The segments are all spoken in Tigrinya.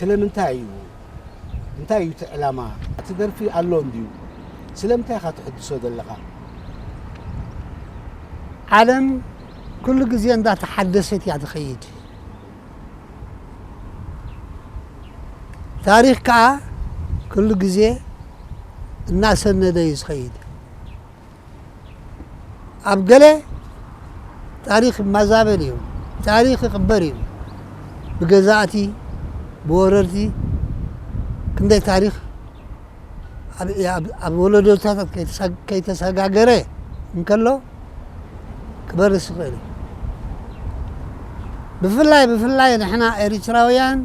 ስለምንታይ እዩ? እንታይ እዩ እቲ ዕላማ? እቲ ደርፊ ኣሎ እንድዩ። ስለምንታይ ኢኻ ትሕድሶ ዘለኻ? ዓለም ኩሉ ግዜ እንዳተሓደሰት እያ ትኸይድ። ታሪኽ ከኣ ኩሉ ግዜ እናሰነደ እዩ ዝኸይድ። ኣብ ገለ ታሪኽ ይመዛበል እዩ፣ ታሪኽ ይቕበር እዩ። ብገዛእቲ፣ ብወረርቲ ክንደይ ታሪኽ ኣብ፣ ኣብ፣ ኣብ ወለዶታት ከይተሰ-፣ ከይተሰጋገረ እንከሎ ክበርስ ይኽእል እዩ። ብፍላይ፣ ብፍላይ ንሕና ኤርትራውያን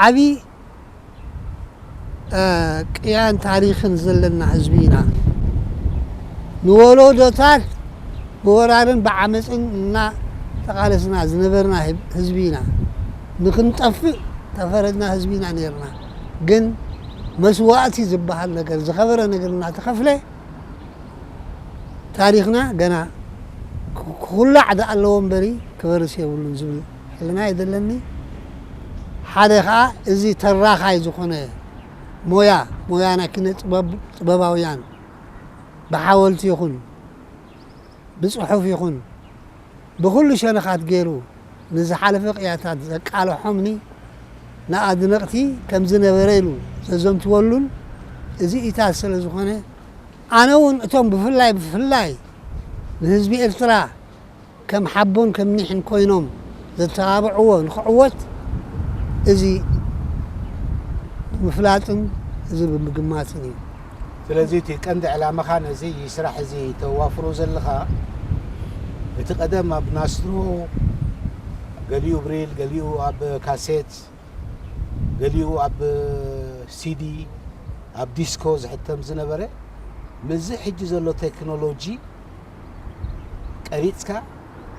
ዓቢ እ፣ ቅያን ታሪኽን ዘለና ህዝቢ ኢና። ንወለዶታት ብወራርን ብዓመፅን እናተቓለስና ዝነበርና ህብ-፣ ህዝቢ ኢና። ንኽንጠፍእ ተፈረድና ህዝቢ ኢና ነይርና። ግን መስዋእቲ ዝበሃል ነገር፣ ዝኸበረ ነገር እናተኸፍለ፣ ታሪኽና ገና ክ-፣ ክኹላዕ ዝኣለዎ እምበሪ ክበርስ የብሉን ዝብል ሕልና እዩ ዘለኒ። ሓደ ኸኣ እዚ ተራኻይ ዝኾነ ሞያ፣ ሞያ ናይ ኪነ ጥበብ፣ ጥበባውያን ብሓወልቲ ይኹን ብጽሑፍ ይኹን ብኹሉ ሸነኻት ገይሩ ንዝሓለፈ ቅያታት ዘቃልሖምኒ ንኣድነቕቲ ከም ዝነበረ ኢሉ ዘዘንትወሉን እዚ ኢታት ስለ ዝኾነ፣ ኣነ እውን እቶም ብፍላይ፣ ብፍላይ ንህዝቢ ኤርትራ ከም ሓቦን ከም ኒሕን ኮይኖም ዘተባብዕዎ ንኽዕወት እዚ ብምፍላጥን እዚ ብምግማትን እዩ። ስለዚ እቲ ቀንዲ ዕላማኻ ነዚ ስራሕ እዚ ተዋፍሮ ዘለኻ፣ እቲ ቀደም ኣብ ናስትሮ፣ ገሊኡ ብሪል፣ ገሊኡ ኣብ ካሴት፣ ገሊኡ ኣብ ሲዲ፣ ኣብ ዲስኮ ዝሕተም ዝነበረ፣ ምስዚ ሕጂ ዘሎ ቴክኖሎጂ ቀሪጽካ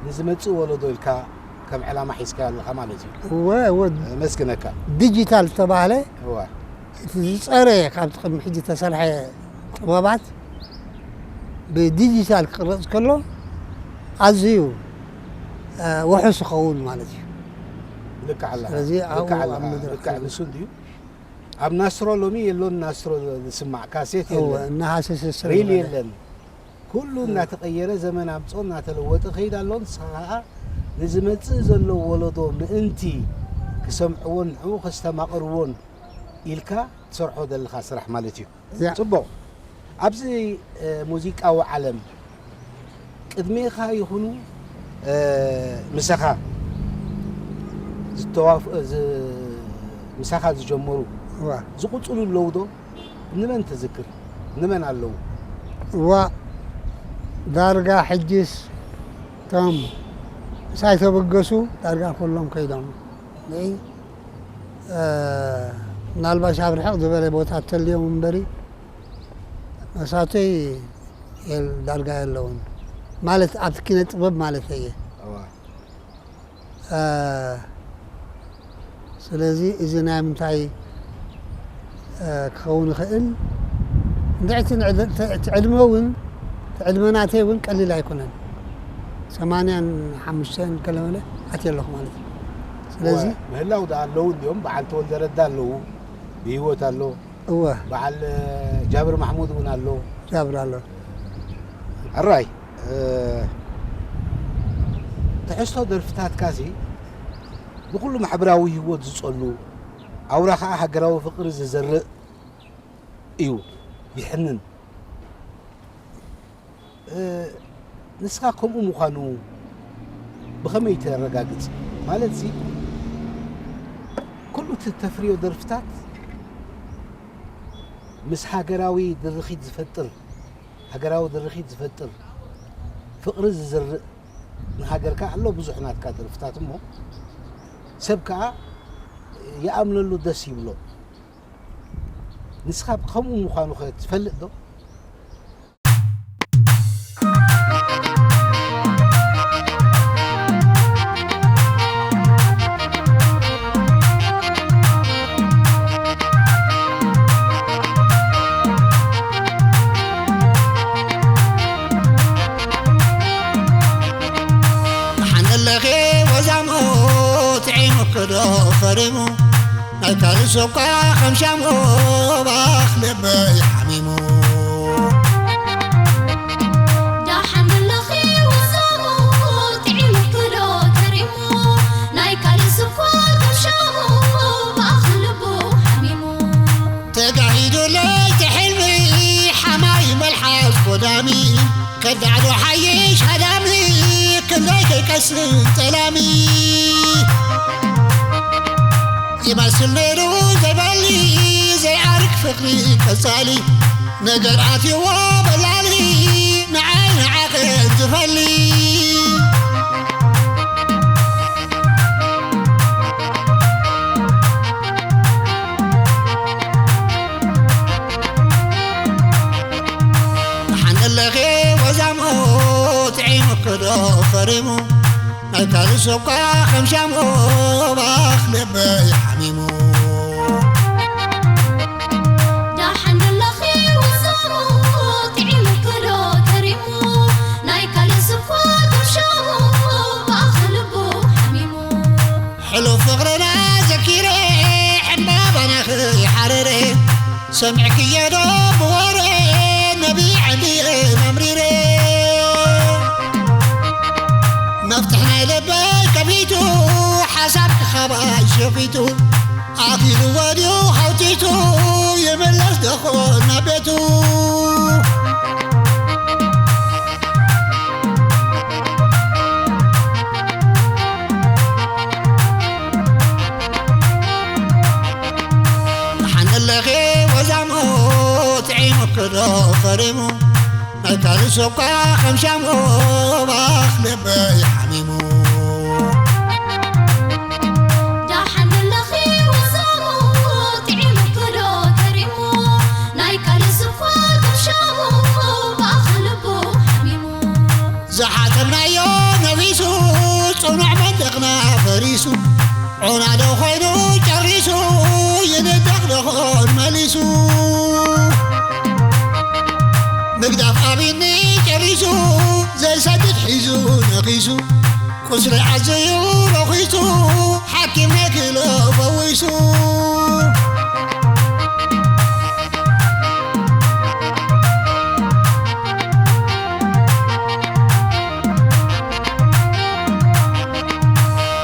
ንዝመጽእ ወለዶ ኢልካ ከም ዕላማ ሒዝካ ኣለኻ ማለት እዩ። እወ፣ እወ። መስግነካ። ዲጂታል ዝተባህለ እወ። እቲ ዝጸረየ ካብቲ ቅድሚ ሕጂ ዝተሰርሐ ጥበባት ብዲጂታል ክቕረጽ ከሎ ኣዝዩ፣ እ፣ ውሑስ ይኸውን ማለት እዩ። ልክዕ ኣለኻ። ስለዚ ኣብኡ ልክዕ ኣብ ኣለኻ። መድረኽ ልክዕ ንሱ እንድዩ። ኣብ ናስትሮ ሎሚ የሎን፣ ናስትሮ ዝስማዕ ካሴት እወ፣ የለን። እናሃሰሰ ስለ ሪል ዝበለ። የለን። ኩሉ እናተቐየረ፣ ዘመን ኣምጾ እናተለወጠ ከይድ ኣሎ። ንስኻ ኸኣ ንዝመጽእ ዘሎ ወለዶ ምእንቲ ክሰምዕዎን ንዕኡ ከስተማቕርዎን ኢልካ ትሰርሖ ዘለኻ ስራሕ ማለት እዩ። ያ። ጽቡቕ። ኣብዚ፣ እ፣ ሙዚቃዊ ዓለም ቅድሜኻ ይኹኑ፣ እ፣ ምሳኻ ዝተዋፍ-፣ ዝ-፣ ምሳኻ ዝጀመሩ እዋ። ዝቕጽሉ ኣለዉ ዶ? ንመን ትዝክር? ንመን ኣለዉ? እዋ፣ ዳርጋ ሕጅስ እቶም ምሳይ ተበገሱ ዳርጋ ኩሎም ከይዶም። ንይ፣ እ፣ ምናልባሽ ኣብ ርሕቕ ዝበለ ቦታ ተልዮም እምበሪ፣ መሳተይ የል-፣ ዳርጋ የለውን። ማለት ኣብቲ ኪነ ጥበብ ማለት እየ። እዋ። እ፣ ስለዚ እዚ ናይ ምንታይ፣ እ፣ ክኸውን ይኽእል? እንድዒ እቲ ንዕድ-፣ እቲ፣ እቲ ዕድመ እውን፣ እቲ ዕድመ ናተይ እውን ቀሊል ኣይኮነን። ሰማንያን ሓሙሽተን ከለመለ ኣትየ ኣለኹ ማለት እዩ። ስለዚ እወ፣ ምህላው ደኣ ኣለዉ እንድዮም። በዓል ተወልደ ረዳ ኣለዉ፣ ብህይወት ኣሎ። እወ። በዓል፣ እ፣ ጃብር ማሕሙድ እውን ኣሎ። ጃብር ኣሎ። ሕራይ፣ እ፣ ትሕዝቶ ደርፍታትካሲ ንኹሉ ማሕበራዊ ህይወት ዝጸሉ፣ ኣውራ ኸኣ ሃገራዊ ፍቕሪ ዝዘርእ እዩ፣ ይሕንን። እ፣ ንስኻ ከምኡ ምዃኑ ብኸመይ ተረጋግጽ? ማለትሲ፣ ኩሉ እቲ ተፍርዮ ደርፍታት ምስ ሃገራዊ ድርኺት ዝፈጥር፣ ሃገራዊ ድርኺት ዝፈጥር፣ ፍቕሪ ዝዘርእ፣ ንሃገርካ ኣሎ ብዙሕ ናትካ ደርፍታት እሞ፣ ሰብ ከኣ ይኣምነሉ፣ ደስ ይብሎ። ንስኻ ከምኡ ምዃኑ ኸ ትፈልጥ ዶ? ደሓን ኣለኺ ወዛሞ፣ ጥዒሙኪ ዶ ከሪሙ፣ ናይ ካልእ ሰብኳ ከም ሻምኡ ባኽ ልበይ ሓሚሙ። ደሓን ደለኺ ወዛሙ፣ ጥዒሙኪ ዶ ከሪሙ? ናይ ካልእ ሰብኳ ከም ሻምኡ ባኽ ልቡ ሓሚሙ። ተጋሂዱለይ እቲ ሕልሚ ሓማይ መልሓስ ጎዳሚ፣ ከዳዕዶ ሓይሽ ሃዳሚ፣ ክንደይ ከይቀስን ጠላሚ። ይመስል ነይሩ ዘይበሊ፣ ዘይዓርግ ፍቕሪ ቀጻሊ፣ ነገር ኣትይዎ በላሊ፣ ንዓይ ንዓኽን ዝፈሊ። ደሓን ደለኺ ወዛሙ፣ ጥዒሙኪ ዶ ከሪሙ? ናይ ካልእ ሰብኳ ከም ሻምኡ ባኽ ልበይ ሓሚሙ። ደሓን ደለኺ ወዛሙ፣ ጥዒሙኪ ዶ ከሪሙ? ናይ ካልእ ሰብኳ ከም ሻምኡ ባኽ ልቡ ሓሚሙ። ሕሉፍ ፍቕርና ዘኪረ፣ ዕምባባና ከይሓረረ፣ ሰሚዕክዮ ዶ ብወረ፣ ነቢዐ እንድየ መምሪረ። መፍትሕ ናይ ልበይ ከፊቱ፣ ሓሳብ ክኻባይ ሸፊቱ፣ ኣኪሉ ወዲኡ ሃውቲቱ፣ ይምለስ ደኾን ናብ ቤቱ። ደሓን ደለኺ ወዛሙ፣ ጥዒሙኪ ዶ ከሪሙ? ናይ ካልእ ሰብኳ ከም ሻምኡ ባኽ ልበይ ሓሚሙ። ደሓን ደለኺ ወዛሙ፣ ጥዒሙኪ ዶ ከሪሙ? ናይ ካልእ ሰብኳ ከም ሻምኡ ባኽ ልቡ ሓሚሙ። ዝሓተምናዮ ነቢሱ፣ ጽኑዕ መንደቕና ፈሪሱ፣ ዑና ዶ ኾይኑ ጨሪሱ፣ ይንደቕ ዶ ኾን መሊሱ? ምግዳፍ ኣቢኒ ጨሪሱ፣ ዘይሰድድ ሒዙ ነኺሱ፣ ቁስሊ ኣዝዩ ረኺሱ፣ ሓኪም ነኪሎ ፈዊሱ።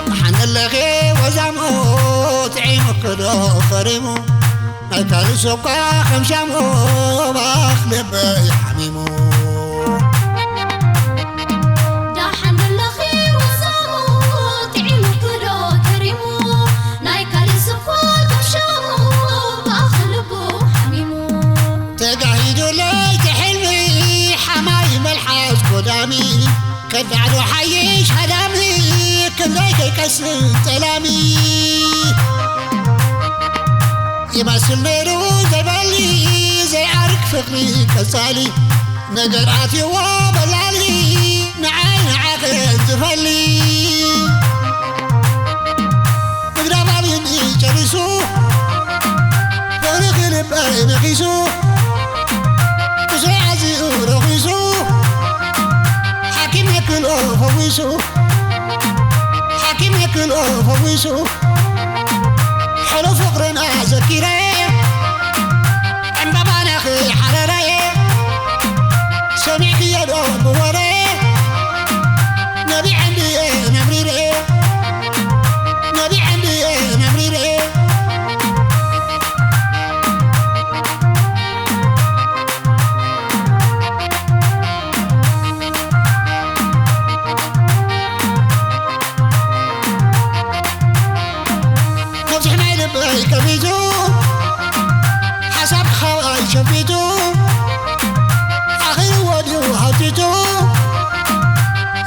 ደሓን ደለኺ ወዛሙ፣ ጥዒሙኪ ዶ ከሪሙ? ናይ ካልእ ሰብኳ ከም ሻምኡ ባኽ ልበይ ሓሚሙ። ደሓን ደለኺ ወዛሙ፣ ጥዒሙኪ ዶ ከሪሙ? ናይ ካልእ ሰብኳ ከም ሻምኡ ባኽ ልቡ ሓሚሙ። ተጋሂዱለይ እቲ ሕልሚ ሓማይ መልሓስ ጎዳሚ፣ ከዳዕዶ ሓይሽ ሃዳሚ፣ ክንደይ ከይቀስን ጠላሚ። ይመስል ነይሩ ዘይበሊ፣ ዘይዓርግ ፍቕሪ ቀጻሊ፣ ነገር ኣትይዎ በላሊ፣ ንዓይ ንዓኽን ዝፈሊ። ምግዳፍ ኣቢኒ ጨሪሱ፣ ፍቕርኺ ልበይ ነኺሱ፣ ቁስለይ ኣዝዩ ረኺሱ፣ ሓኪም የክልኦ ፈዊሱ፣ ሓኪም የክልኦ ፈዊሱ። ሕሉፍ ፍቕርና ዘኪረ፣ ዕምባባና ክሓረረ፣ ሰሚዕክዮ ዶ ብወረ፣ ነቢዐ እንድየ ነምሪረ፣ ነቢዐ እንድየ ነምሪረ። መብዝሕ ናይ ልበይ ከፊቱ፣ ሓሳብ ክኻብኣይ ሸፊቱ፣ ኣኺልዎ ድዩ ሃቲቱ፣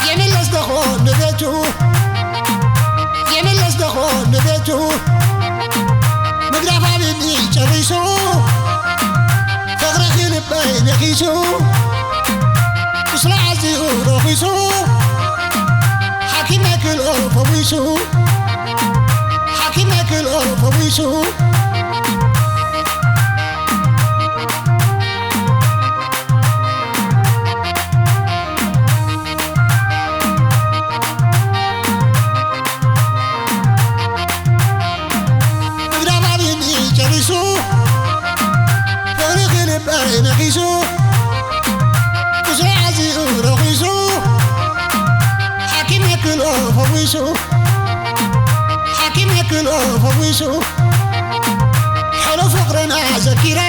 ይምለስ ደኾን ንቤቱ፣ ይምለስ ደኾን ንቤቱ። ምግዳፍ ኣቢኒ ጨሪሱ፣ ፍቕርኺ ልበይ ነኺሱ፣ ቁስሊ ኣዝዩ ረኺሱ፣ ሓኪም የክልኦ ፈዊሱ፣ ሓኪም የክልኦ ፈዊሱ። ፈዊሱ፣ ሓኪም የክሎ ፈዊሱ፣ ሕሉፍ ፍቕርና ዘኪረ፣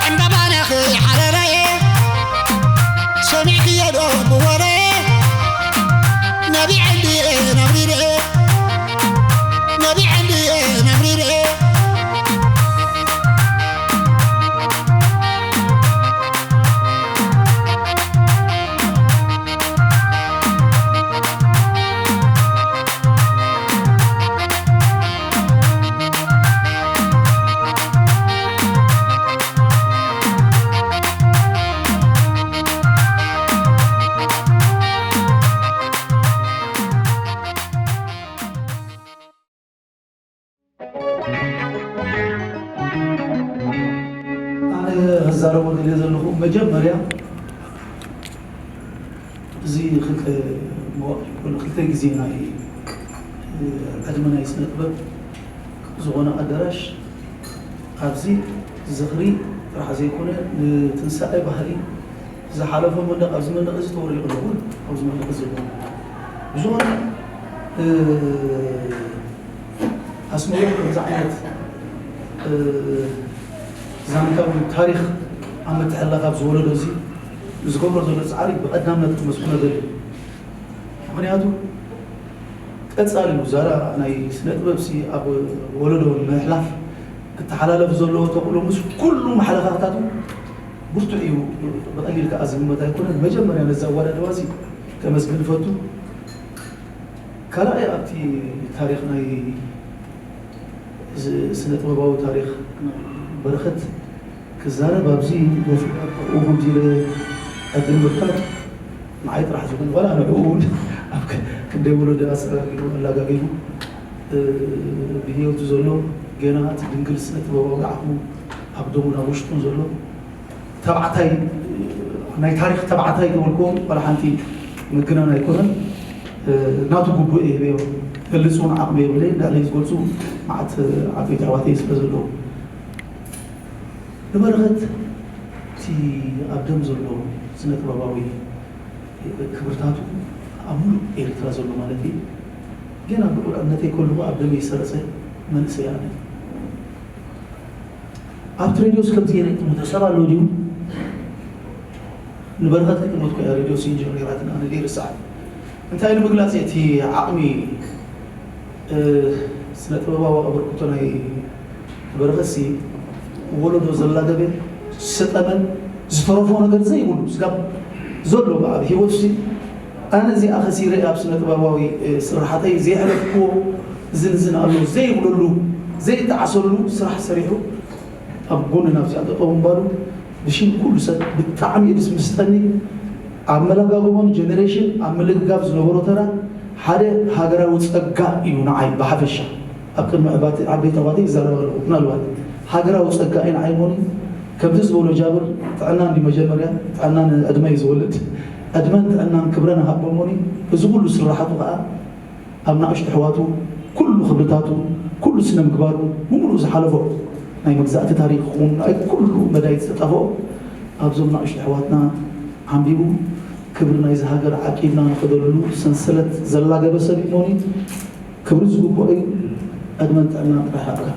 ዕምባባና ከይሓረረ፣ ሰሚዕክዮ ዶ ብወረ፣ ነቢዐ እንድየ ነብሪረ፣ ነቢዐ እንድየ ነብሪረ። ኣነ ክዛረቦ ደልየ ዘለኹ መጀመርያ እዚ ክልተ መዋዕል ይኮነ ክልተ ግዜ ናይ ዕድመ ናይ ስነ ጥበብ ዝኾነ ኣዳራሽ ኣብዚ ዝኽሪ ጥራሕ ዘይኮነ ንትንሳኤ ባህሊ ዝሓለፈ መንደቕ ኣብዚ መንደቕ እዚ ተወሪቑ ኣለኹ ኣብዚ መንደቕ እዚ ኣለኹ ብዝኾነ ኣስመሮም ከምዚ ዓይነት ዛንታዊ ታሪኽ ኣብ ምትሕልላፍ ኣብዚ ወለዶ እዚ ዝገብሮ ዘሎ ፃዕሪ ብቐዳምነት ክመስግኖ ደሊ። ምኽንያቱ ቀፃሊ እዩ ዛራ ናይ ስነ ጥበብ ሲ ኣብ ወለዶ ምሕላፍ ክተሓላለፍ ዘለዎ ተኽእሎ ምስ ኩሉ ማሕለኻታቱ ብርቱዕ እዩ። ብቐሊል ከዓ ዝግመት ኣይኮነን። መጀመርያ ነዚ ኣወዳድባ እዚ ከመስግን እፈቱ። ካልኣይ ኣብቲ ታሪኽ ናይ ስነ ጥበባዊ ታሪኽ በረኸት ክዛረብ ኣብዚ ገፊ ከምዚ ኢለ ዕድል ምርካብ ንዓይ ጥራሕ ዝኹን ዋላ ንዕኡ እውን ኣብ ክንደይ ወለዶ ኣሰጋጊሩ ኣላጋጊሩ ብህይወቱ ዘሎ ገና እቲ ድንግል ስነ ጥበባዊ ዓቕሙ ኣብ ደሙን ኣብ ውሽጡን ዘሎ ተባዕታይ ናይ ታሪኽ ተባዕታይ ዝበልክዎ ዋላ ሓንቲ ምግናን ኣይኮነን። ናቱ ግቡእ ይህበዮ ገልፅ እውን ዓቕሚ የብለይ ልዕለይ ዝገልፁ መዓት ዓበይቲ ኣሕዋተይ ስለ ዘለዉ ንበረኸት እቲ ኣብ ደም ዘሎ ስነ ጥበባዊ ክብርታቱ ኣብ ሙሉእ ኤርትራ ዘሎ ማለት እዩ። ግን ኣብ ብቁልዕነተይ ከለኹ ኣብ ደመይ ዝሰረፀ መንእሰይ ኣነ ኣብቲ ሬድዮስ ከምዚ ገይረ ይጥምቶ ሰብ ኣሎ ድዩ? ንበረኸት ክጥምት ኮያ ሬድዮ ሲንጀር ነይራትን ኣነ ደይርስዓ። እንታይ ንምግላፅ እቲ ዓቕሚ ስነ ጥበባዊ ኣበርክቶ ናይ በረኸት ሲ ወለዶ ዘላገበ ዝሰጠመ ዝተረፎ ነገር ዘይብሉ ስጋብ ዘሎ ኣብ ህይወት ሲ ኣነ እዚኣ ከሲረ ኣብ ስነ ጥበባዊ ስራሓተይ ዘይሕለፍክዎ ዝንዝን ኣሎ ዘይብለሉ ዘይጠዓሰሉ ስራሕ ሰሪሑ ኣብ ጎንና ኣብዚኣ ጠጠው ምባሉ ብሽም ኩሉ ሰብ ብጣዕሚ እዩ ዝምስጠኒ። ኣብ መለጋገቦን ጀነሬሽን ኣብ ምልግጋብ ዝነበሮ ተራ ሓደ ሃገራዊ ፀጋ እዩ ንዓይ ብሓፈሻ ኣብ ቅድሚ ዓበይቲ ኣሕዋተይ ይዛረብ ኣለኹ ምናልባት ሃገራዊ ፀጋ እዩ ንዓይ ሞኒ ከምዚ ዝበሎ ጃብር ጥዕና እንዲ መጀመርያ ጥዕና ንዕድመ እዩ ዝወልድ ዕድመን ጥዕናን ክብረን ሃቦ ሞኒ እዚ ኩሉ ስራሓቱ ከዓ ኣብ ናእሽቱ ኣሕዋቱ ኩሉ ክብርታቱ ኩሉ ስነ ምግባሩ ብምሉኡ ዝሓለፎ ናይ መግዛእቲ ታሪክ ክኹን ናይ ኩሉ መዳይ ዝተጠፍኦ ኣብዞም ናእሽቱ ኣሕዋትና ዓንቢቡ ክብሪ ናይዚ ሃገር ዓቂብና ንኸደሉ ሰንሰለት ዘላገበ ሰብ እዩ ሞኒ ክብሪ ዝግብኦ እዩ ዕድመን ጥዕናን ጥራሕ ይሃብካ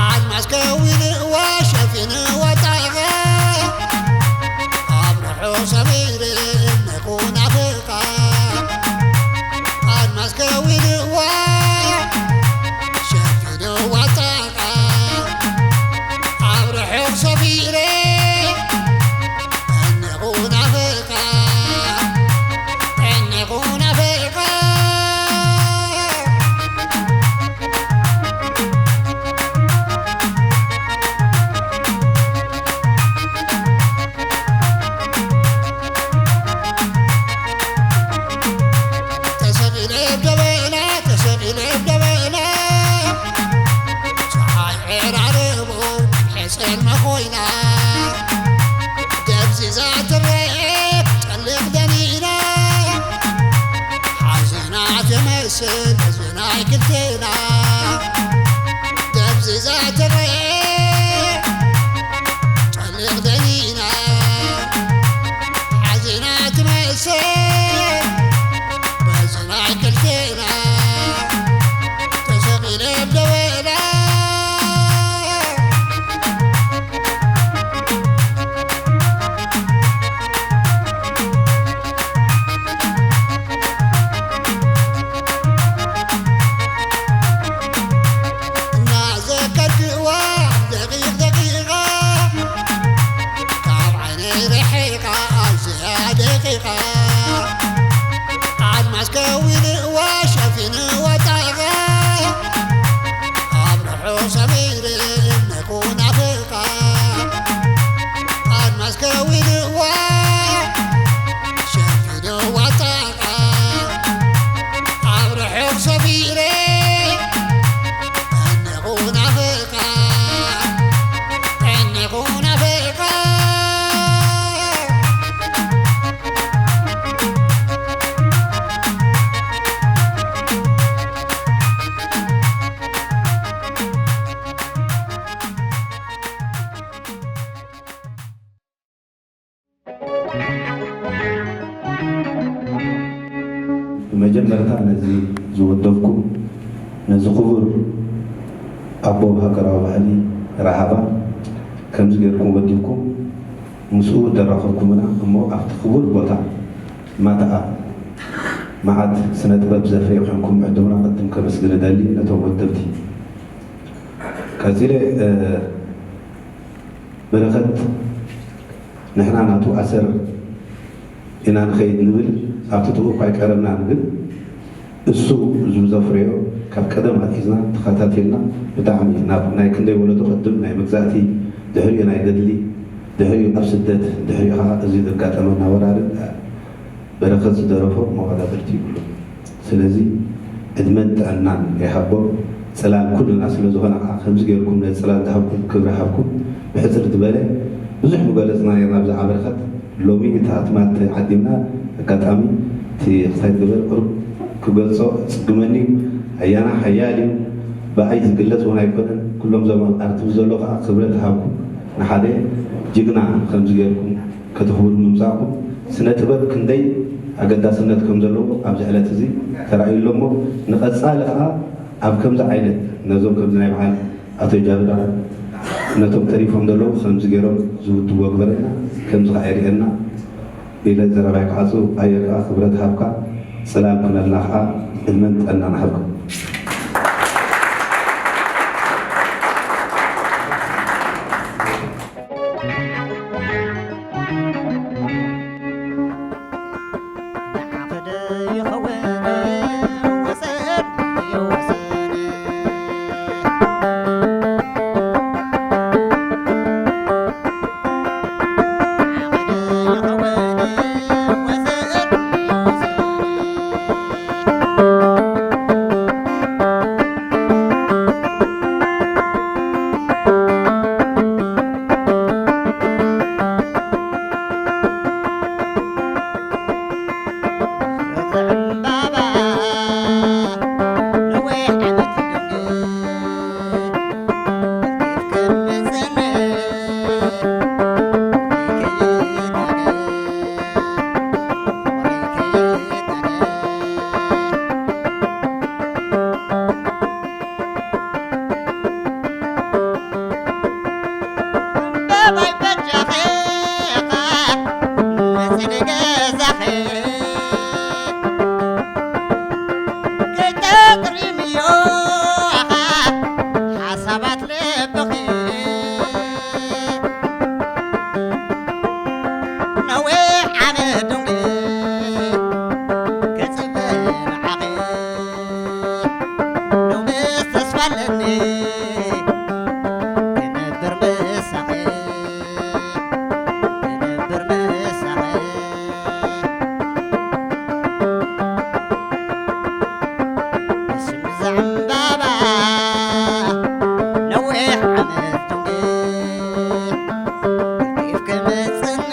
ኣልማዝ ከዊንዋ ሸፊንዋ ጣቓ ኣብ ርሑቕ ሰሚረ እምነ ኩናፍቓ ኣልማዝ ከዊንዋ ሸፊንዋ ጣቓ ኣብ ርሑቕ ሰሚረ እምነ ኩናፍቓ እምነ ኩናፍቓ ተሰቒለ ደበና ተሰቒለ ደበና ፀሓይ ዕራርቦ ሕፅን መኾይና ደብዚዛ ትረአ ጠሊቕ ደኒና ሓዘና ትመስል ህዝብና ክልቴና ደብዚዛ ትረአ ጠሊቕ ደኒና ሓዚና ትመስል በዚ ናይ ክልቴና ተሰቒለ ደበና እናዘከርክዋ ደቂቕ ደቂቓ ካብ ዓይነይ ርሒቓ ኣዝያ ደቂቓ ኣድማስ ከዊንዋ ሸፊንዋ ጣቓ ኣብ ርሑቕ ሰሚረ እምነ ኩናፍቓ ኣድማስ ከዊንዋ ሸፊንዋ ጣቓ ኣብ ርሑቕ ሰፊረ እነኹ ናፍቓ እነኹ ናፍቓ ብመጀመርታ ነዚ ዝወደብኩም ነዚ ክቡር ኣቦ ሃገራዊ ባህሊ ራሃባ ከምዚ ጌርኩም ወዲብኩም ምስኡ ዘራኸብኩምና እሞ ኣብቲ ክቡር ቦታ ማታኣ መዓት ስነ ጥበብ ዘፍሬ ኮንኩም ምዕዳምና ቅድም ከመስግን እደሊ ነቶም ወደብቲ። ቀጺለ በረኸት ንሕና ናቱ ኣሰር ኢና ንኸይድ ንብል ኣብቲ ጥቡብ ኣይቀረብናን፣ ግን እሱ እዚ ዘፍረዮ ካብ ቀደም ኣትሒዝና ተኸታቲልና ብጣዕሚ ናብ ናይ ክንደይ ወለዶ ቅድም ናይ መግዛእቲ ድሕሪኡ ናይ ገድሊ ድሕሪኡ ኣብ ስደት ድሕሪኡ ከዓ እዚ ዘጋጠመና ወራርን በረኸት ዝደረፎ መወዳድርቲ ይብሉን። ስለዚ ዕድመን ጥዕናን ይሃቦ። ጽላል ኩልና ስለ ዝኾነ ከዓ ከምዚ ጌርኩም ነዚ ጽላል ዝሃብኩም ክብሪ ሃብኩም። ብሕጽር ዝበለ ብዙሕ ምገለጽና ኔርና ብዛዕባ በረኸት። ሎሚ እታ ህትማት ዓዲምና ኣጋጣሚ እቲ ክሳይ ዝገበር ቁሩብ ክገልጾ ጽግመኒ እዩ። ኣያና ሓያል እዩ። ብኣይ ዝግለጽ እውን ኣይኮነን። ኩሎም እዞም ኣብ ኣርቲቪ ዘሎ ከዓ ክብረት ሃብኩም። ንሓደ ጅግና ከምዚ ጌርኩም ከተኽብሩ ምምጻእኩም ስነ ጥበብ ክንደይ ኣገዳስነት ከም ዘለዎ ኣብዚ ዕለት እዚ ተራእዩ ኣሎ እሞ ንቐጻሊ ከኣ ኣብ ከምዚ ዓይነት ነዞም ከምዚ ናይ በዓል ኣቶ ጃብራ ነቶም ተሪፎም ዘለዉ ከምዚ ገይሮም ዝውድዎ ግበረልና ከምዚ ከኣ የርእየና ኢለ ዘረባይ ክዓጹ ኣየር ከኣ ክብረት ሃብካ ጽላል ኩነልና ከኣ ዕድመን ጥዕናን ሃብካ። ኣባይ በጃኺ ኢኻ መጺኒ ገዛኺ፣ ከይተጥሪምዮ ኢኻ ሓሳባት ልብኺ። ነዊሕ ዓመት ደንጉየ ክጽበ ንዓኺ። ሎምስ ተስፋ ኣለኒ ክነብር ምሳኺ፣ ክነብር ምሳኺ። ብስም ዘዕምባባ ነዊሕ ዓመት ደንጉየ፣ ርኢፍ ክመጽኒ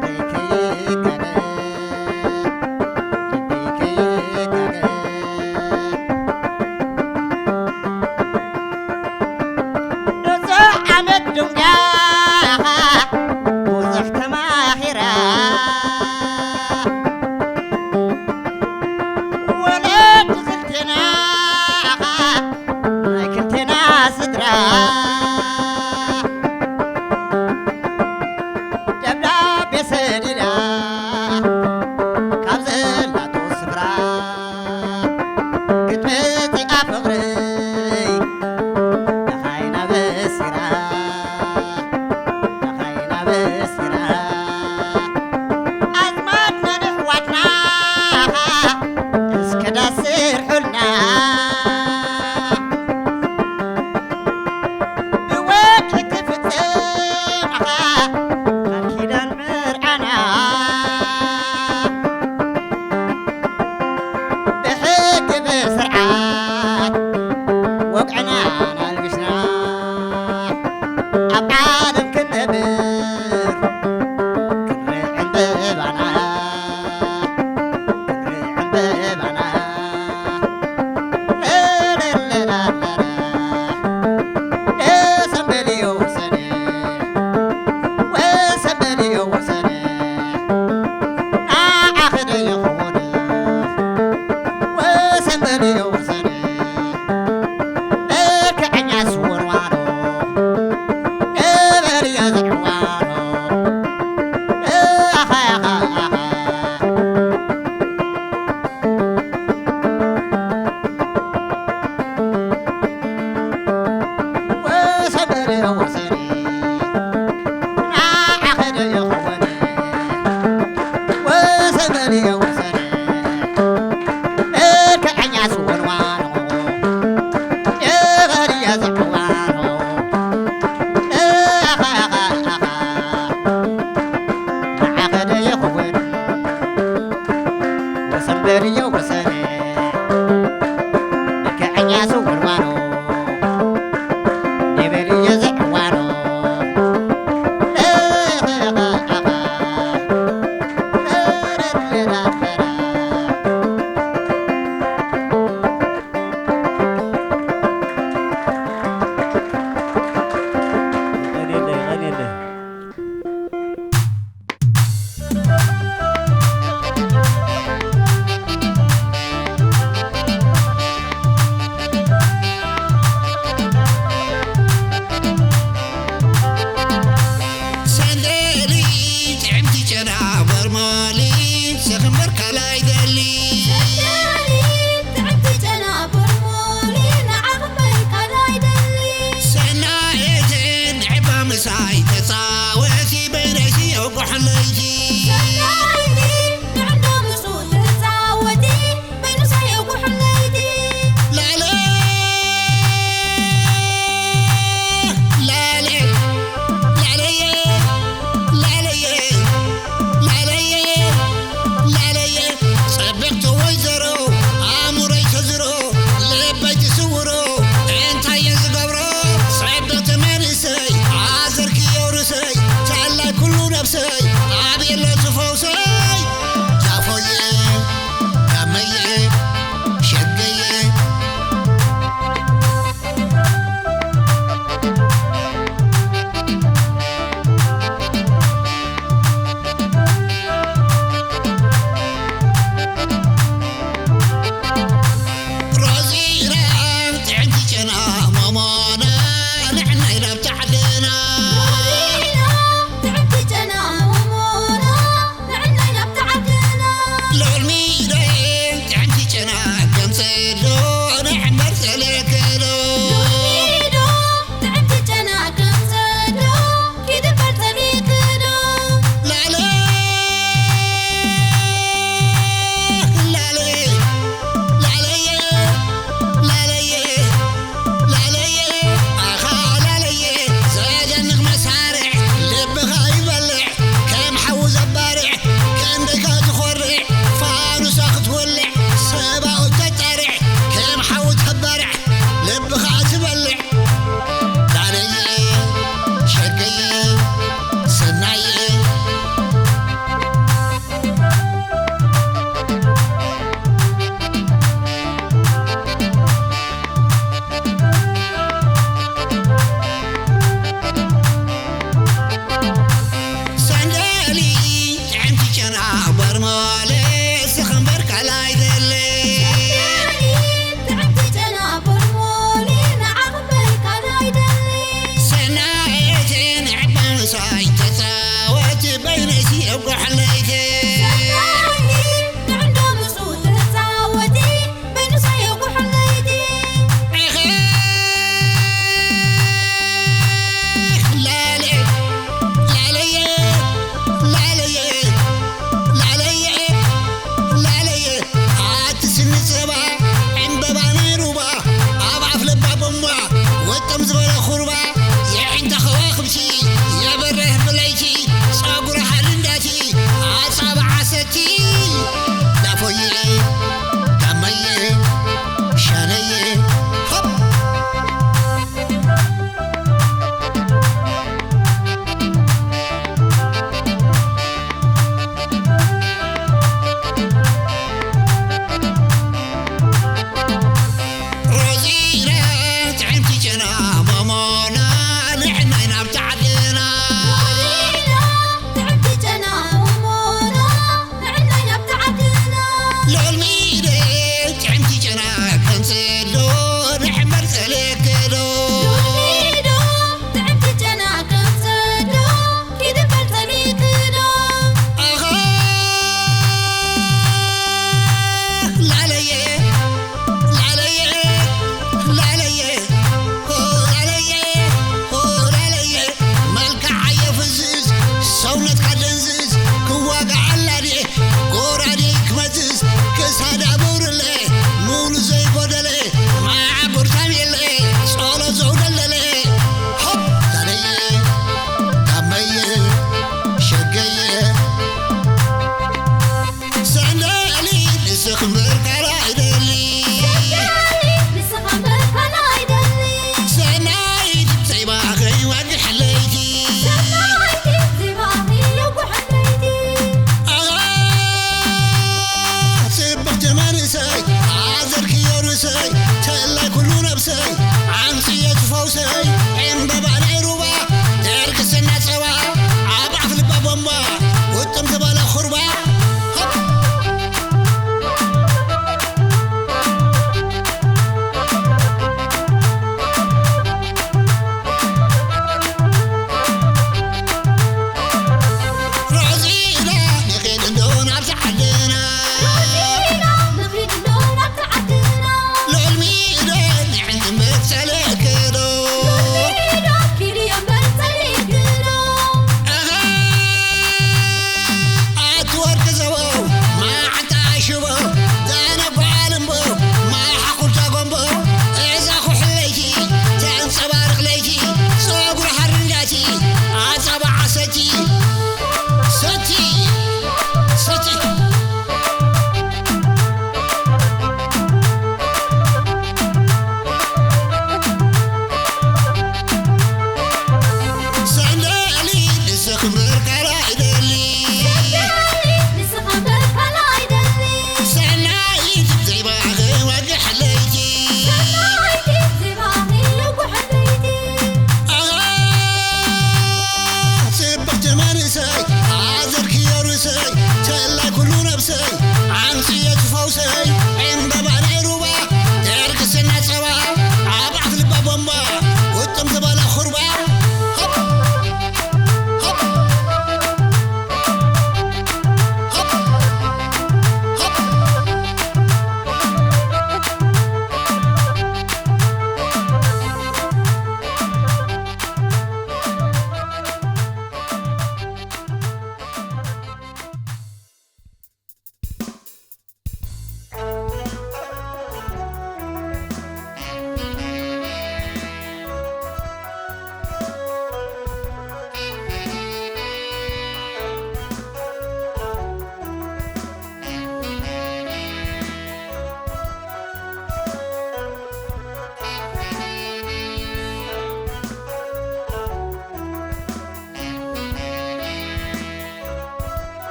ፍቕሪ ከይጋገ፣ ልቢ ከይጋገ። ብዙሕ ዓመት ደንጉያ ብዙሕ ተማሂራ፣ ወለዲ ክልቴና ናይ ክልቴና ስድራ፣ ደብዳቤ ሰዲዳ ካብ ዘላቶ ስፍራ ክትመጽእ ፍቕረይ፣ ደሃይና በሲራ፣ ደሃይና በሲራ። ኣዝማድናን ኣሕዋትና እስከ ዳስ ስርሑልና።